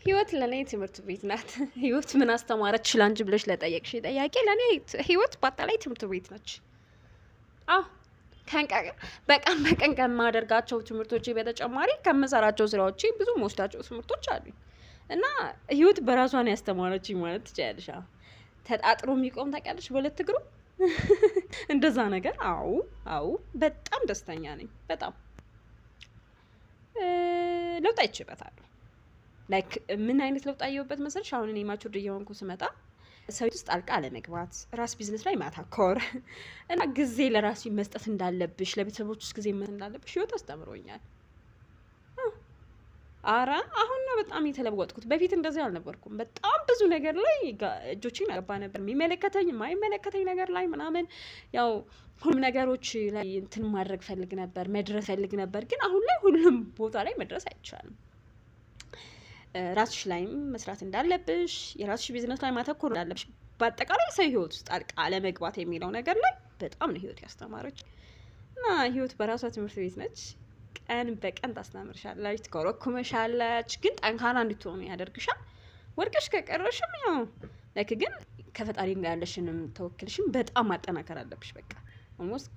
ህይወት ለእኔ ትምህርት ቤት ናት። ህይወት ምን አስተማረች ላንቺ ብለሽ ለጠየቅሽ ጥያቄ፣ ለእኔ ህይወት በአጠቃላይ ትምህርት ቤት ነች። አዎ፣ በቀን በቀን ከማደርጋቸው ትምህርቶች በተጨማሪ ከምሰራቸው ስራዎቼ ብዙ መወስዳቸው ትምህርቶች አሉኝ እና ህይወት በራሷን ያስተማረችኝ ማለት ትችያለሽ። አዎ፣ ተጣጥሮ የሚቆም ታውቂያለሽ፣ በሁለት እግሩ እንደዛ ነገር። አዎ፣ በጣም ደስተኛ ነኝ። በጣም ለውጥ አይቼበታለሁ። Like ምን አይነት ለውጥ አየሁበት መሰለሽ? አሁን እኔ matured እየሆንኩ ስመጣ ሰው ውስጥ ጣልቃ አለመግባት፣ ራስ ቢዝነስ ላይ ማተኮር እና ጊዜ ለራሲ መስጠት እንዳለብሽ፣ ለቤተሰቦች ጊዜ መስጠት እንዳለብሽ ህይወት አስተምሮኛል። አረ አሁን ነው በጣም የተለወጥኩት። በፊት እንደዚህ አልነበርኩም። በጣም ብዙ ነገር ላይ እጆቼን አገባ ነበር፣ የሚመለከተኝ የማይመለከተኝ ነገር ላይ ምናምን። ያው ሁሉም ነገሮች ላይ እንትን ማድረግ ፈልግ ነበር፣ መድረስ ፈልግ ነበር። ግን አሁን ላይ ሁሉም ቦታ ላይ መድረስ አይቻልም። ራስሽ ላይም መስራት እንዳለብሽ፣ የራስሽ ቢዝነስ ላይ ማተኮር እንዳለብሽ፣ በአጠቃላይ ሰው ህይወት ውስጥ ጣልቃ አለመግባት የሚለው ነገር ላይ በጣም ነው ህይወት ያስተማረች። እና ህይወት በራሷ ትምህርት ቤት ነች። ቀን በቀን ታስተምርሻለች፣ ትኮረኩመሻለች፣ ግን ጠንካራ እንድትሆኑ ያደርግሻል። ወድቀሽ ከቀረሽም ያው like ግን ከፈጣሪ ጋር ያለሽንም ተወክልሽም በጣም ማጠናከር አለብሽ። በቃ almost